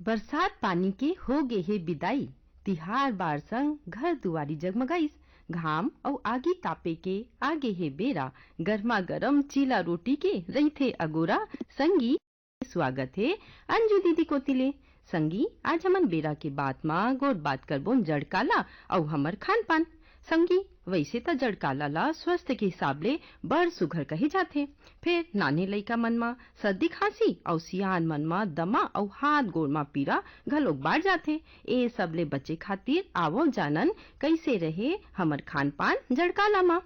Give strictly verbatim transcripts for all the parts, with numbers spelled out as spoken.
बरसात पानी के हो गे हे बिदाई, तिहार बार संग घर दुआरी जगमगाइस, घाम अउ आगी तापे के आगे हे बेरा, गरमा गरम चीला रोटी के रहिथे अगोरा। संगी, स्वागत हे अंजू दीदी कोति ले। संगी, आज हमन बेरा के बात म गोठ बात करबोन जड़काला अउ हमर खान पान। संगी, वइसे त जड़काला ल स्वस्थ के हिसाब ले बड़ सुघर कहे जाथे। फेर नान्हे लइका मन म सर्दी खांसी अउ सियान मन म दमा अउ हाथ गोड़ म पीरा घलोक बाढ़ जाथे। ए सब ले बचे खातिर आवव जानन कइसे रहे हमर खान पान जड़काला म।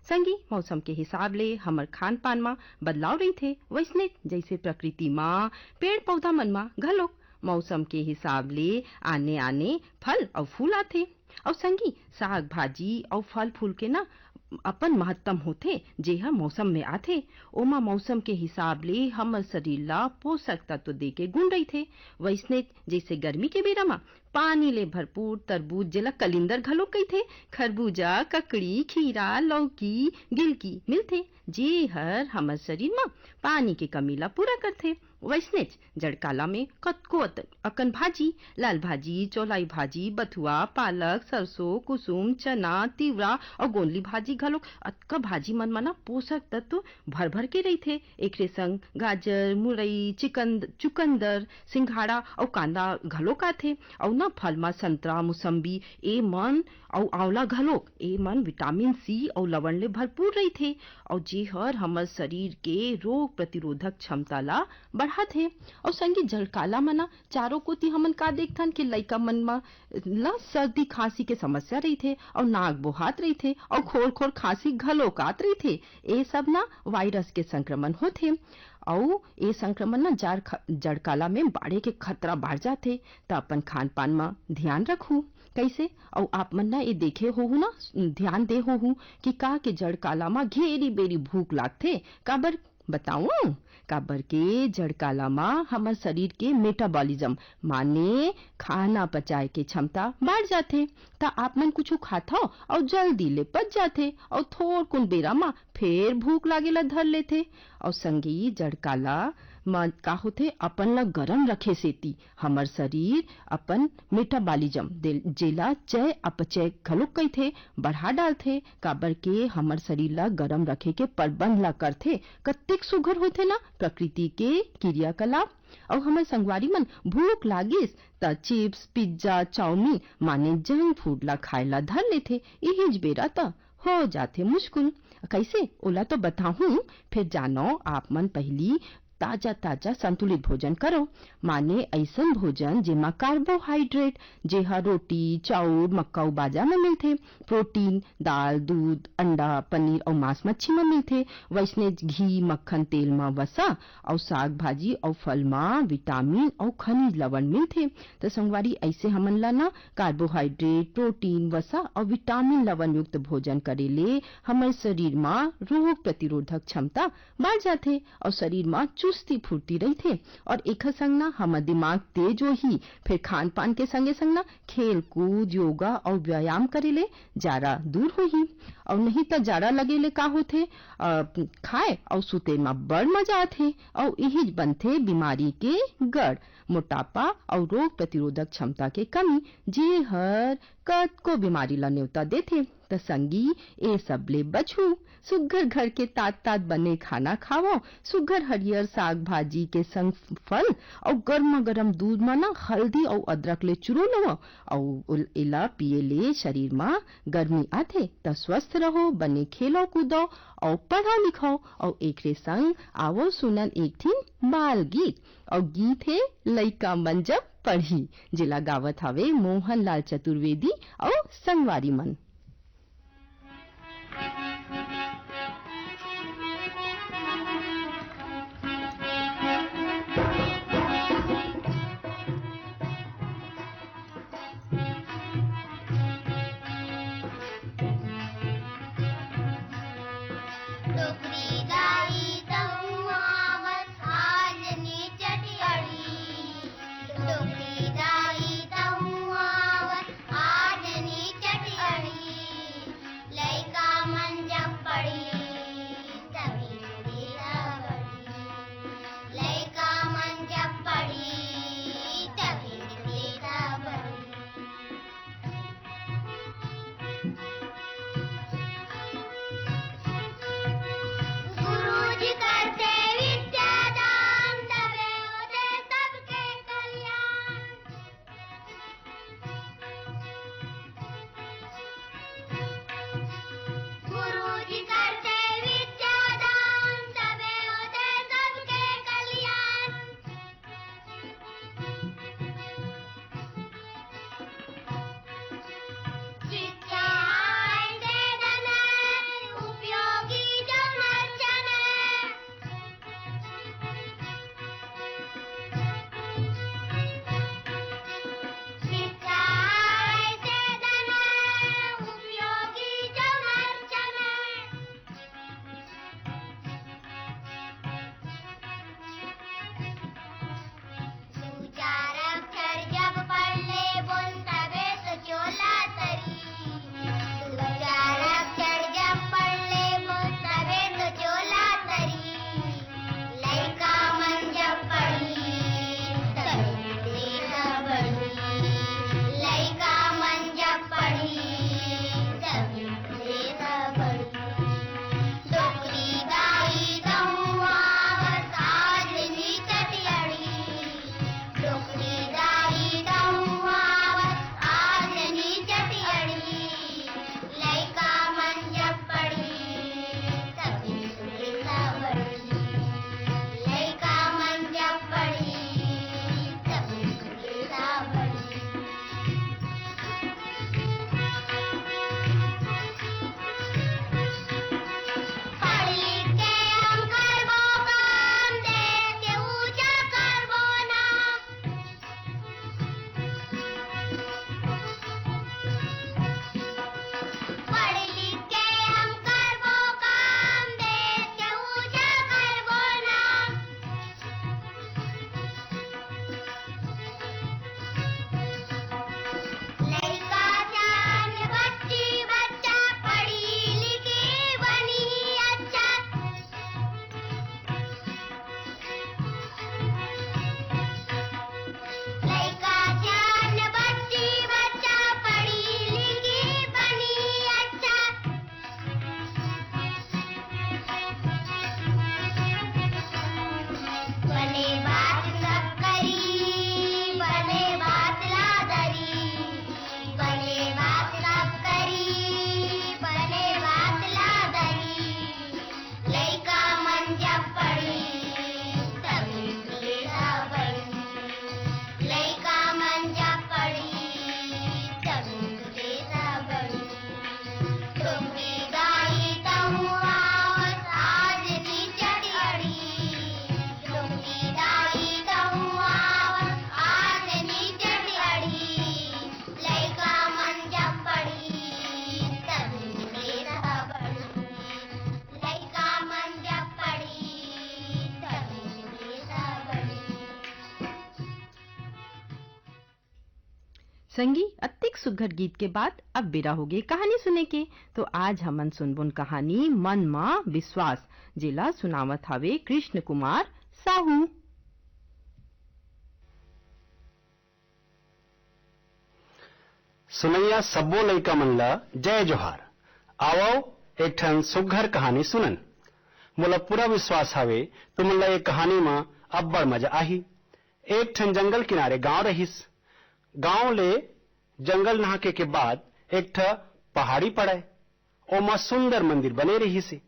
संगी, मौसम के हिसाब ले हमर खान पान म बदलाव रहिथे, वइसने जइसे प्रकृति म पेड़ पौधा मन म घलोक मौसम के हिसाब ले आने आने फल अउ फूल आथे। अउ संगी, साग भाजी अउ फल फूल के ना अपन महत्तम होथे, जेह मौसम में आथे। ओमा मौसम के हिसाब ले हमर शरीर ला पोषक तत्व दे के गुण रहिथे। वइसने जइसे गर्मी के बेरा म पानी ले भरपूर तरबूज, जेला कलिंदर घलो कहिथे, खरबूजा, ककड़ी, खीरा, लौकी, गिलकी मिलथे, जे हर हमर शरीर म पानी के कमी ला पूरा करथे। वइसनेच जड़काला में कतको अत-, अकन भाजी, लाल भाजी, चौलाई भाजी, बथुआ, पालक, सरसों, कुसुम, चना, तिवरा अउ गोंदली भाजी घलोक, अतका भाजी मन म ना पोषक तत्व भर भर के रहिथे। एकरे संग गाजर, मुरई, चिकंद-, चुकंदर, सिंघाड़ा अउ कांदा घलोक आथे। अउ ना फल म संतरा, मुसंबी, ए मन अउ आंवला घलोक, ए मन विटामिन सी अउ लवण ले भरपूर रहिथे, अउ जेहर हमर शरीर के रोग प्रतिरोधक क्षमता ला बढ़ाथे। अउ संगी, जड़काला म ना चारों कोति हमन का देखथन कि लइका मन म ला सर्दी खांसी के समस्या रहिथे, अउ नाक बोहात रहिथे, अउ खोर खोर खांसी घलोक आत रहिथे। ए सब ना वायरस के संक्रमण होथे, अउ ए संक्रमण ना जड़ ख-, जड़काला में बाढ़े के खतरा बाढ़ जाथे। त अपन खान पान म ध्यान रखू। कइसे? अउ आप मन ना ए देखे होहू ना, ध्यान दे होहू कि का के जड़काला म घेरी बेरी भूख लागथे। काबर बताऊं? काबर के जड़काला म हमर शरीर के मेटाबॉलिज्म, माने खाना पचाए के क्षमता बाढ़ जाथे। त आप मन कुछु खाथव अउ जल्दी ले पच जाथे अउ थोरकुन बेरा म फेर भूख लागे ला धर लेथे। अउ संगी, जड़काला म का होथे, अपन ला गरम रखे सेती हमर शरीर अपन मेटाबॉलिज्म दे-, जेला चय अपचय घलोक कहिथे, बढ़ा डालथे, काबर के हमर शरीर ला गरम रखे के प्रबंध ला करथे। कतेक सुघर होथे ना प्रकृति के क्रियाकलाप। अउ हमर संगवारी मन, भूख लागिस त चिप्स, पिज्जा, चाउमीन माने जंक फूड ला खाए ला धर लेथे। इहिच बेरा त हो जाथे मुश्किल। कइसे? ओला तो बताहूं, फेर जानो आप मन पहिली ताजा-ताजा संतुलित भोजन करो, माने अइसन भोजन जेमा कार्बोहाइड्रेट, जेहा रोटी, चाउर, मक्का अउ बाजा म मिलथे, प्रोटीन, दाल, दूध, अंडा, पनीर अउ मांस मच्छी म मिलथे, वइसने घी, मक्खन, तेल म वसा अउ साग भाजी अउ फल म विटामिन अउ खनिज लवण मिलथे। त संगवारी, अइसे हमन ला ना कार्बोहाइड्रेट, प्रोटीन, वसा अउ विटामिन लवण युक्त भोजन करे ले हमर शरीर म रोग प्रतिरोधक क्षमता बाढ़ जाथे अउ शरीर म चुस्ती फुर्ती रहिथे। अउ एखर संग ना हमर दिमाग तेज होही, फेर खान पान के संगे संग ना खेल कूद, योगा अउ व्यायाम करे ले जाड़ा दूर होही। अउ नहीं त जाड़ा लगे ले का होथे, अ, खाए अउ सुते म बड़ मजा आथे अउ इहिच बनथे बीमारी के गढ़, मोटापा अउ रोग प्रतिरोधक क्षमता के कमी, जे हर कतको बीमारी ला नेवता देथे। त संगी, ए सब ले बचहू। सुग्घर घर के तात-तात बने खाना खावो, सुग्घर हरियर साग भाजी के संग फल अउ गरमा गरम दूध म ना हल्दी अउ अदरक ले चुरो लवो अउ उल-, एला पिए ले शरीर म गर्मी आथे। त स्वस्थ रहो, बने खेलो कूदो अउ पढ़ो लिखो अउ एकरे संग आवो सुनन एक ठिन बाल गीत। अउ गीत हे लइका मन जब पढ़ही, जेला गावत हावे मोहन लाल चतुर्वेदी अउ संगवारी मन। डोकरी दाई तहूँ आवत आज नी चटअड़ी। डोकरी दाई तहूँ आवत आज नी चटअड़ी। संगी, अतिक सुघर गीत के बाद अब बेरा होगे कहानी सुने के। तो आज हमन सुनबोन कहानी मन मा विश्वास, जेला सुनावत हावे कृष्ण कुमार साहू। सुनइया सब्बो लइका मन ल जय जोहार। आवव, एक ठन सुघर कहानी सुनन। मोला पूरा विश्वास हवे, तुमन ल ए कहानी म अब्बड़ मजा आही। एक ठन जंगल किनारे गांव रहिस। गांव ले जंगल नहाके के बाद एक ठ पहाड़ी पड़य। ओमा सुंदर मंदिर बने रहिस हे।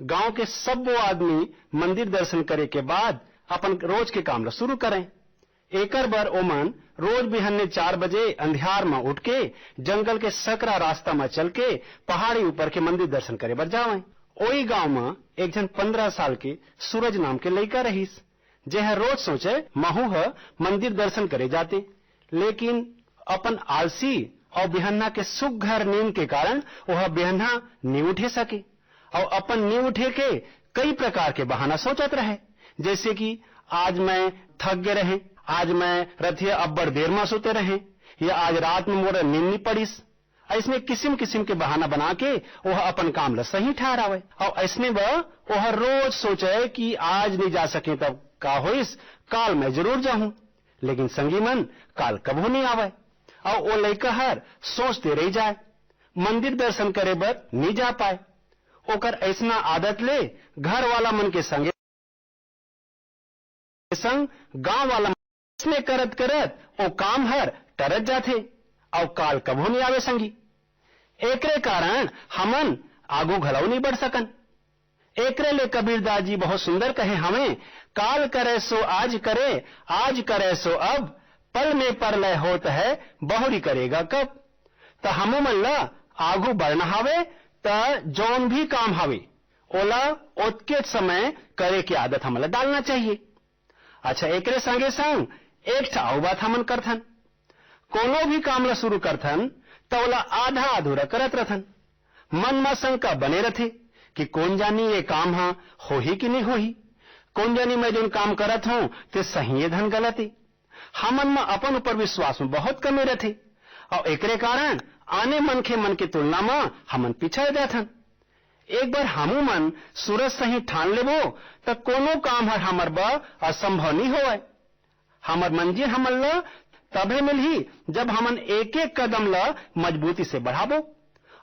गांव के सब्बो आदमी मंदिर दर्शन करे के बाद अपन रोज के काम ल शुरू करय। एकर बर ओमन रोज बिहन्ने चार बजे अंधियार म उठ के जंगल के सकरा रास्ता म चल के पहाड़ी ऊपर के मंदिर दर्शन करे बर जावय। ओई गांव म एक झन पंद्रह साल के सूरज नाम के लइका रहिस, जेह रोज सोचय, "महू ह मंदिर दर्शन करे जाते।" लेकिन अपन आलसी अउ बिहन्ना के सुघर नींद के कारण ओह बिहन्ना नी उठे सके। अउ अपन नी उठे के कई प्रकार के बहाना सोचत रहे, जइसे कि, "आज मैं थक गे रहें, आज मैं रतिहा अब्बड़ देर म सुते रहें, या आज रात म मोर नींद नी पड़िस।" अइसने किसिम-किसिम के बहाना बना के ओह अपन काम ल सही ठहरावय। अउ अइसने ब ओह रोज सोचय कि आज नी जा सकें तब का होइस, काल मैं जरूर जाहूं। लेकिन संगी मन, काल कभू नी आवय। अउ ओ लइका हर सोचते रहि जाय, मंदिर दर्शन करे बर नी जा पाय। ओकर अइसना आदत ले घर वाला मन के संगे संग गांव वाला मन अइसने करत करत ओ काम हर टरत जाथे अउ काल कभू नी आवे संगी। एकरे कारण हमन आगू घलव नी बढ़ सकन। एकरे ले कबीरदास जी बहुत सुंदर कहे हवें, "काल करे सो आज करे, आज करे सो अब, पल में परलय होत है, बहुरी करेगा कब।" त हमू मन ल आगू बढ़ना हवे, त जौन भी काम हवे, ओला ओतके समय करे के आदत हमन ल डालना चाहिए। अच्छा, एकरे संगे संग एक ठा अउ बात हमन करथन, कोनो भी काम ल शुरू करथन, त ओला आधा अधूरा करत रथन। मन म शंका बने रथे कि कोन जानी ये काम ह होही कि नहीं होही, कोन जानी मैं जोन काम करत हूं, ते सही ये धन गलत ए। हमन म अपन ऊपर विश्वास म बहुत कमी रथे, अउ एकरे कारण आने मनखे मन के तुलना म हमन पिछड़ जाथन। एक बार हमू मन सूरज सही ठान लेबो, त कोनो काम हर हमर बर असंभव नी होवय। हमर मंजिल हमन ल तभे मिलही, जब हमन एक-एक कदम ल मजबूती से बढ़ाबो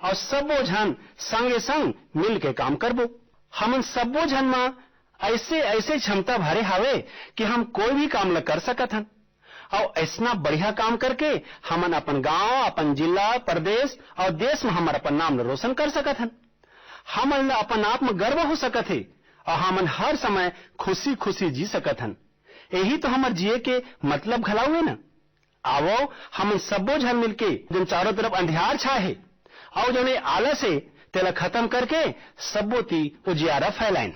अउ सबो झन संगे-संग मिल के काम करबो। हमन सबो झन म अइसे-अइसे क्षमता भरे हावे कि हम कोई भी काम ल कर सकत हन अउ अइसना बढ़िया काम करके हमन अपन गांव, अपन जिला, प्रदेश अउ देश म हमर अपन नाम ल रोशन कर सकत हन। हमन ल अपन आप म गर्व हो सकत हे अउ हमन हर समय खुशी-खुशी जी सकत हन। यही तो हमर जिए के मतलब घलाऊ हे न। आवव, हमन सब्बो झन मिलके जोन चारों तरफ अंधियार छाए हे अउ जोन ये आलस हे, तेला खत्म करके सब्बो ती उजियारा फैलाएन।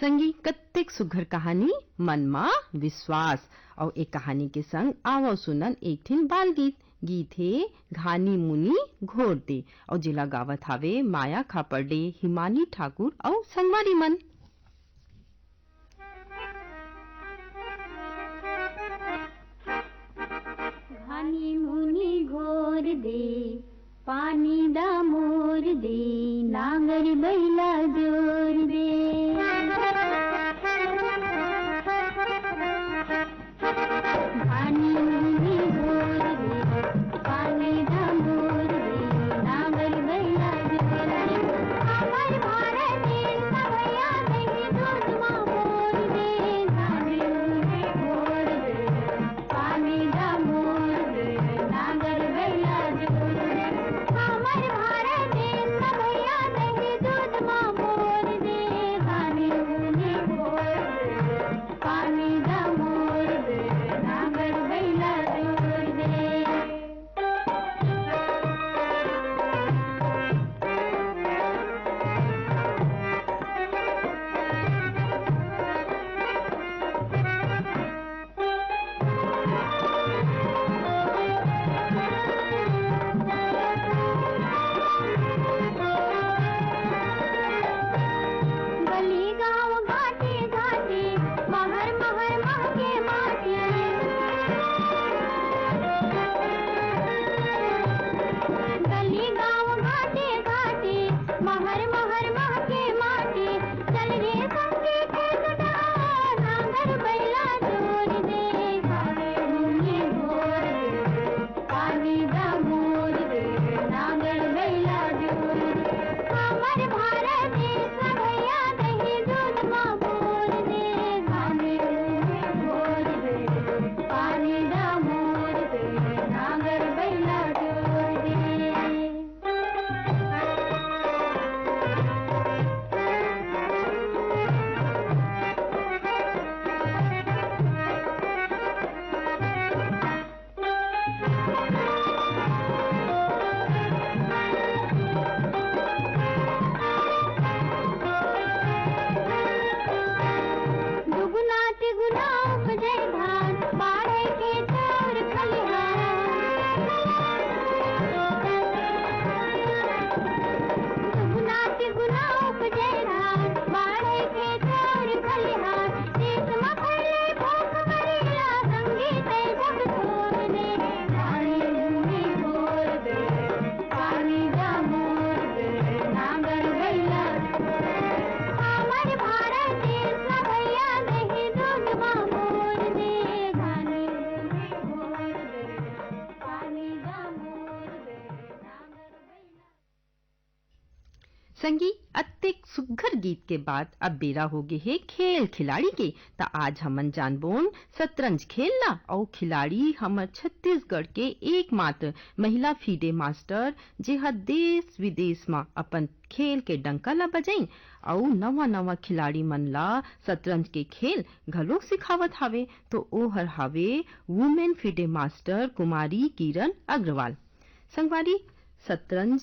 संगी, कत्तेक सुघर कहानी, मन मा विश्वास। अउ ए कहानी के संग आवव सुनन एक ठिन बाल गीत। गीत हे घानी मुनी घोर दे, अउ जेला गावत हावे माया खापड़े, हिमानी ठाकुर अउ संगवारी मन। घानी मुनी घोर दे, पानी दा मोर दे, नांगर बैला जोर दे। घानी मुनी घोर दे, पानी दा मोर दे, नांगर बैला जोर दे। हमर भारत देश का भैया नहीं दूध मा बोर दे, घानी मुनी घोर दे। पानी दा मोर दे, नांगर बैला जोर दे। हमर भारत देश का भैया नहीं दूध मा बोर दे, संगी, अतेक सुग्घर गीत के बाद अब बेरा हो गे हे खेल खिलाड़ी के। त आज हमन जानबोन शतरंज खेल ला अउ खिलाड़ी हमर छत्तीसगढ़ के एकमात्र महिला FIDE master, जेहा देश विदेश म अपन खेल के डंका ला बजाइन अउ नवा-नवा खिलाड़ी मन ला शतरंज के खेल घलोक सिखावत हावे। तो ओहर हावे women FIDE master कुमारी किरण अग्रवाल। संगवारी, शतरंज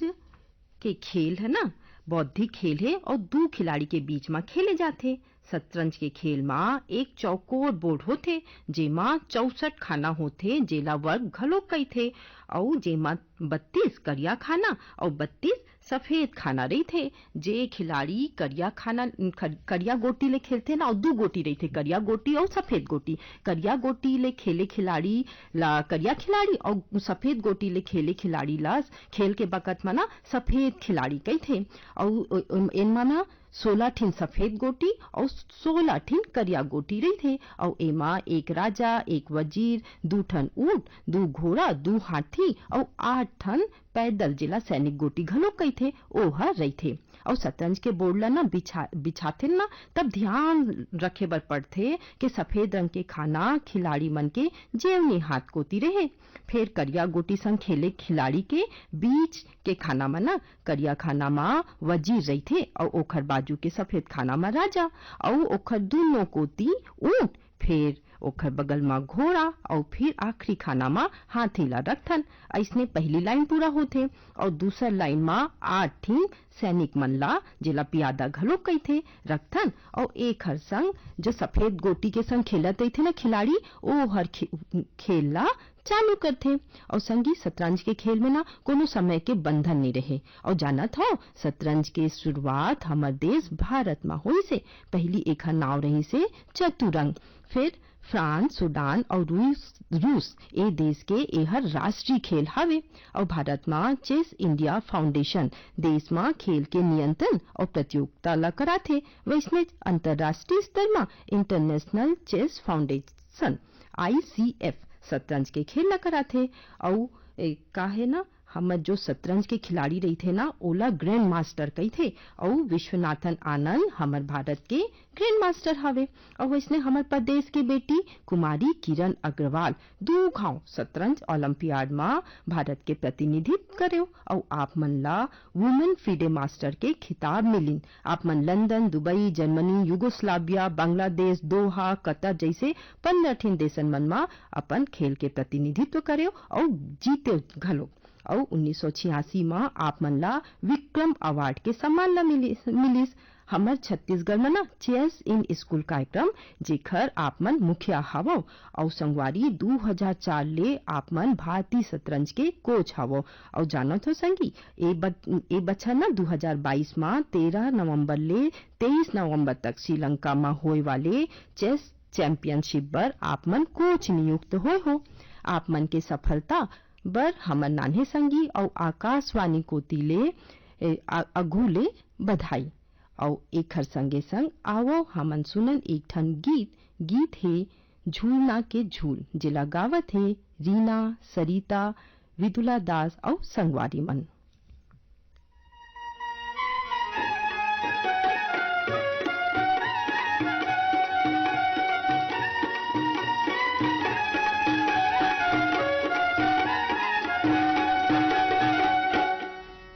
के खेल ह ना, बौद्धिक खेल हे अउ दू खिलाड़ी के बीच म खेले जाथे। शतरंज के खेल म एक चौकोर बोर्ड होथे, जेमा चौसठ खाना होथे, जेला वर्ग घलो कहिथे, अउ जेमा बत्तीस करिया खाना अउ बत्तीस सफेद खाना रहिथे। जे खिलाड़ी करिया खाना, ख-, करिया गोटी ले खेलथे ना, अउ दू गोटी रहिथे, करिया गोटी अउ सफेद गोटी। करिया गोटी ले खेले खिलाड़ी ला करिया खिलाड़ी अउ सफेद गोटी ले खेले खिलाड़ी ला खेल के बखत म ना सफेद खिलाड़ी कहिथे। अउ, अ, एन म ना सोलह ठिन सफेद गोटी अउ सोलह ठिन करिया गोटी रहिथे। अउ एमा एक राजा, एक वजीर, दू ठन ऊंट, दू घोड़ा, दू हाथी अउ आठ ठन पैदल, जेला सैनिक गोटी घलो कहिथे, ओह रहिथे। अउ शतरंज के बोर्ड ल ना बिछा-, बिछाथेन ना, तब ध्यान रखे बर पड़थे कि सफेद रंग के खाना खिलाड़ी मन के जेवनी हाथ कोती रहे। फेर करिया गोटी संग खेले खिलाड़ी के बीच के खाना म ना, करिया खाना म वजीर रहिथे अउ ओखर बाजू के सफेद खाना म राजा अउ ओखर दूनों कोती ऊंट, फेर ओखर बगल म घोड़ा अउ फिर आखिरी खाना म हाथी ला रखथन। अइसने पहली लाइन पूरा होथे अउ दूसर लाइन म आठ ठिन सैनिक मन ला, जेला पियादा घलो कहिथे, रखथन अउ एखर संग जो सफेद गोटी के संग खेलत रहिथे ना खिलाड़ी, ओ हर खे-, खेल ला चालू करथे। अउ संगी, शतरंज के खेल में ना कोनो समय के बंधन नइ रहे। अउ जानत हव, शतरंज के शुरुआत हमर देश भारत म होइस हे। पहिली एखर नाव रहिस हे चतुरंग, फेर फ्रांस, सूडान अउ रूस, रूस ए देश के एहर राष्ट्रीय खेल हावे। अउ भारत म चेस इंडिया फाउंडेशन देश म खेल के नियंत्रण अउ प्रतियोगिता ल कराथे। वइसने अंतर्राष्ट्रीय स्तर म इंटरनेशनल चेस फाउंडेशन, आईसीएफ, शतरंज के खेल ल कराथे। अउ ए, का हे ना, हमर जो शतरंज के खिलाड़ी रहिथे ना, ओला ग्रैंड मास्टर कहिथे। अउ विश्वनाथन आनंद हमर भारत के ग्रैंड मास्टर हवे। अउ वइसने हमर प्रदेश के बेटी कुमारी किरण अग्रवाल दू घांव शतरंज ओलंपियाड म भारत के प्रतिनिधित्व करेव। अउ आप मन ला वुमेन फिडे मास्टर के खिताब मिलिन। आप मन London, Dubai, Germany, Yugoslavia, Bangladesh, दोहा, कतर जइसे पंद्रह ठिन देशन मन म अपन खेल के प्रतिनिधित्व करेव अउ जीतेव घलो। अउ उन्नीस सौ छियासी म आप मन ला विक्रम अवार्ड के सम्मान ला मिलिस, मिलिस। हमर छत्तीसगढ़ म ना चेस इन स्कूल कार्यक्रम, जेखर आप मन मुखिया हवव, अउ संगवारी, दू हजार चार ले आप मन भारतीय शतरंज के कोच हवव। अउ जानत हो संगी, ए ब-, ए बछर ना दू हजार बाईस म तेरह नवंबर ले तेईस नवंबर तक श्रीलंका म होए वाले चेस चैंपियनशिप बर आप मन कोच नियुक्त होए हो। आप मन के सफलता बर हमर नान्हे संगी अउ आकाशवाणी कोति ले, ए, आ, आघू ले बधाई। अउ एखर संगे संग आवव हमन सुनन एक ठन गीत। गीत हे झूलना के झूल, जेला गावत हे रीना, सरिता, विदुला दास अउ संगवारी मन।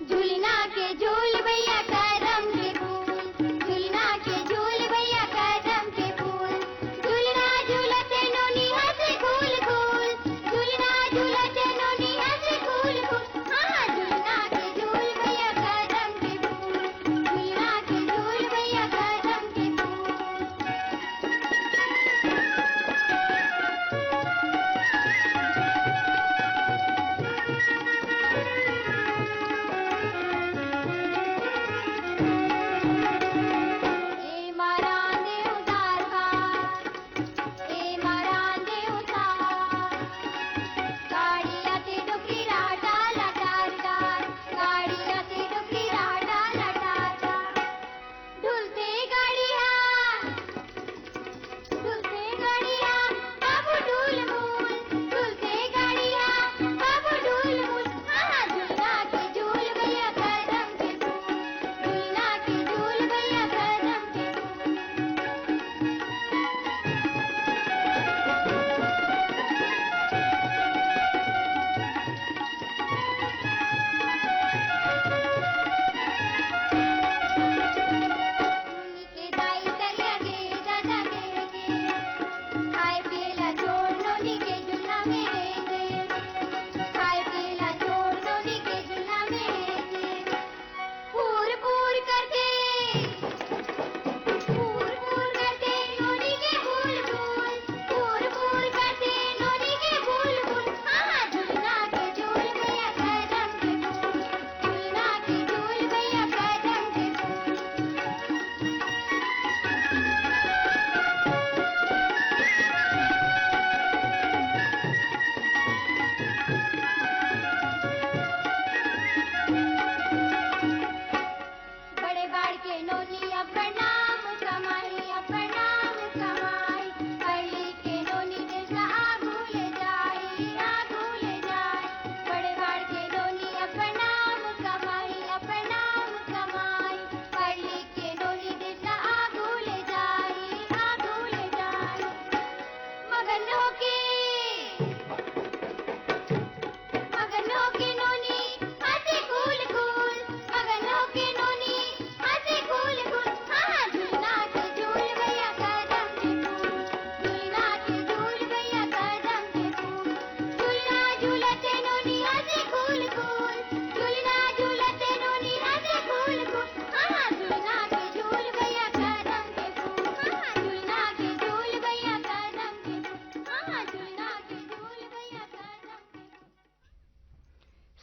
झुलना के झूल भैया करम के फूल, झुलना के झूल भैया करम के फूल, झुलना झूलत नोनी हंसे घूल घूल, झुलना झूलत नोनी हंसे घूल घूल, हाँ, हाँ, झुलना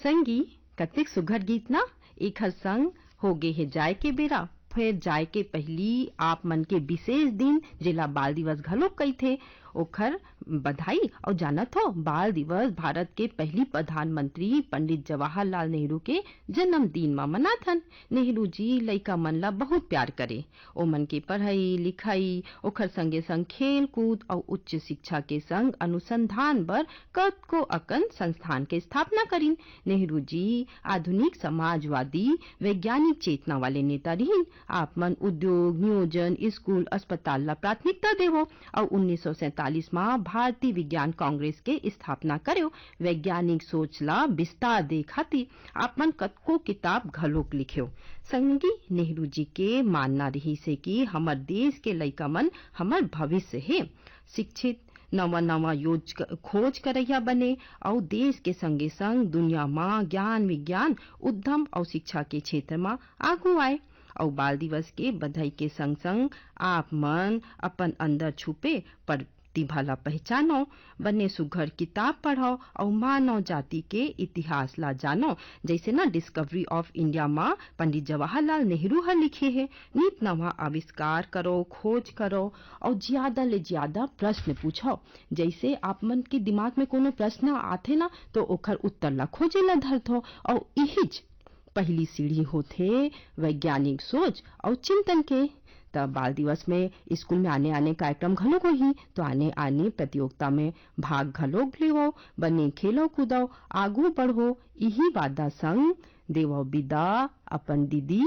संगी, कतेक सुघर गीत ना। एखर संग हो गे हे जाय के बेरा। फेर जाय के पहिली आप मन के विशेष दिन, जेला बाल दिवस घलो कहिथे, ओखर बधाई। अउ जानत हो, बाल दिवस भारत के पहिली प्रधानमंत्री पंडित जवाहरलाल नेहरू के जन्मदिन म मनाथन। नेहरू जी लइका मन ला बहुत प्यार करे। ओमन के पढ़ई, लिखई, ओखर संगे संग खेल कूद अउ उच्च शिक्षा के संग अनुसंधान बर कतको अकन संस्थान के स्थापना करिन। नेहरू जी आधुनिक समाजवादी वैज्ञानिक चेतना वाले नेता रिहिन। आप मन उद्योग, नियोजन, स्कूल, अस्पताल ला प्राथमिकता देवो। अउ उन्नीस सौ सैंतालीस म भारतीय विज्ञान कांग्रेस के स्थापना करेव। वैज्ञानिक सोच ला विस्तार दे खातिर आप मन कतको किताब घलोक लिखेव। संगी, नेहरू जी के मानना रिहिस हे कि हमर देश के लइका मन हमर भविष्य हे। शिक्षित, नवा-नवा योज-, खोज करइया बने अउ देश के संगे-संग दुनिया म ज्ञान, विज्ञान, उद्यम अउ शिक्षा के क्षेत्र म आगू आए। अउ बाल दिवस के बधाई के संग-संग आप मन अपन अंदर छुपे प्रतिभा ला पहचानो, बने सुघर किताब पढ़ो अउ मानव जाति के इतिहास ला जानो। जैसे ना Discovery of India म पंडित जवाहरलाल नेहरू ह लिखे हे, नित नवा आविष्कार करो, खोज करो अउ ज्यादा ले ज्यादा प्रश्न पूछो। जैसे आप मन के दिमाग में कोनो प्रश्न आथे ना, तो ओखर उत्तर ला खोजे ला धरथो। अउ इहिच पहिली सीढ़ी होथे वैज्ञानिक सोच अउ चिंतन के। त बाल दिवस में स्कूल में आने-आने कार्यक्रम घलो होही, तो आने-आने प्रतियोगिता में भाग घलो लेवो, बने खेलो कूदो, आगू बढ़ो, इही वादा संग देवो बिदा अपन दीदी